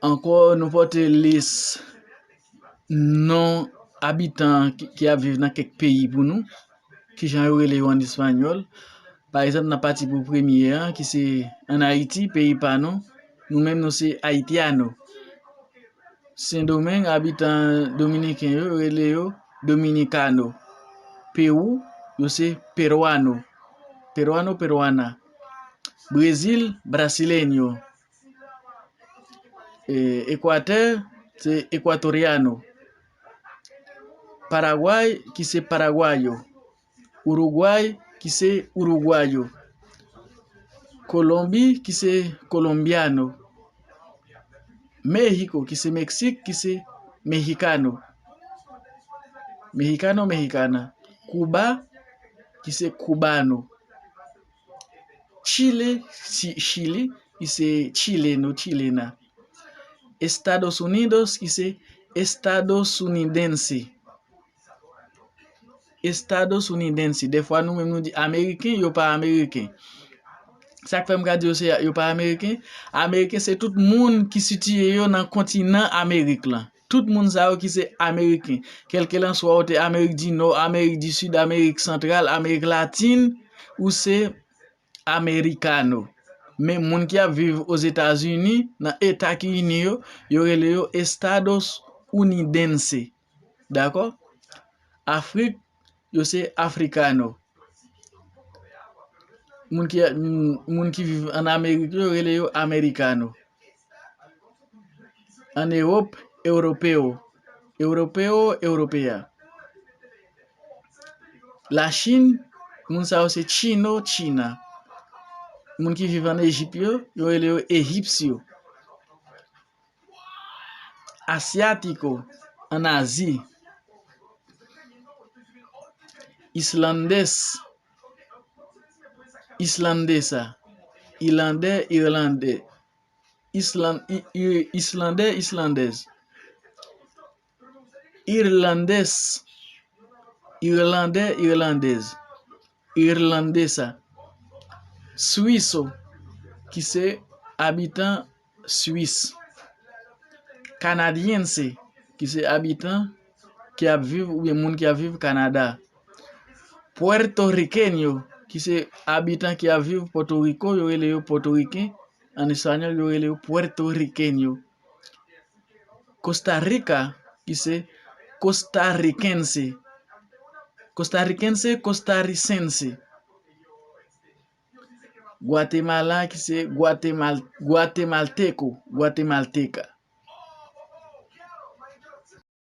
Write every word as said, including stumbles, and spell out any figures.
Ankò, nou pote lis non abitan ki, ki ap viv nan kèk peyi pou nou. Kijan yo rele yo an espanyòl? Pa egzanp, n ap pati pou premye an, ki se ann Ayiti, peyi pa nou. Nou menm, nou se Haitiano. Sendomeng, abitan dominiken yo, yo rele yo Dominicano. Pewou, yo se Peruano. Peruano, Peruana. Brezil, Brasileño. E, Ekwatè, se Ecuatoriano. Paragway, ki se Paraguayo. Urugway, ki se Uruguayo. Kolonbi, ki se Colombiano. Mehiko, ki se Meksik, ki se Mexicano. Mexicano, Mexicana. Kuba, ki se Cubano. Chile, si, Chili, ki se Chileno, Chilena. Estados Unidos, ki se Estadosunidensee. Estadosunidensee. Dèfwa nou menm nou di Ameriken, yo pa Ameriken. Sa k fè m ka di yo se, yo pa Ameriken? Ameriken se tout moun ki sitiye yo nan kontinan Amerik lan. Tout moun sa yo ki se Ameriken. Kèlkelanswa ou te Amerik di Nò, Amerik di Sid, Amerik Santral, Amerik Latin, ou se Americano. Men moun ki ap viv Ozetazini, nan eta ki ini yo, yo rele yo Estados Unidense. Dakò? Afrik, yo se Africano. Moun ki, moun ki viv ann Amerik yo, yo rele yo Americano. Ann Ewòp, Europeo. Europeo, Europea. Lachin, moun sa yo se Chino, China. Moun ki viv ann Ejip yo, yo rele yo Egipcio. Asiatiko, ann Azi. Islandes, Islandesa. Ilandè, Irlandè. Islan-, i-, i-, Islandè, Islandèz. Irlandes, Irlandè, Irlandèz. Irlandesa. Swiso, ki se abitan Swis. Canadiense, ki se abitan ki ap viv oubyen moun ki ap viv Kanada. Puertorriqueño, ki se abitan ki ap viv Pòtoriko, yo rele yo Pòtoriken. An espanyòl, yo rele yo Puertorriqueño. Costa Rica, ki se Costarricense. Costarricense, Costarricense. Guatemala, ki se Guatemal-, Guatemalteco, Guatemalteca.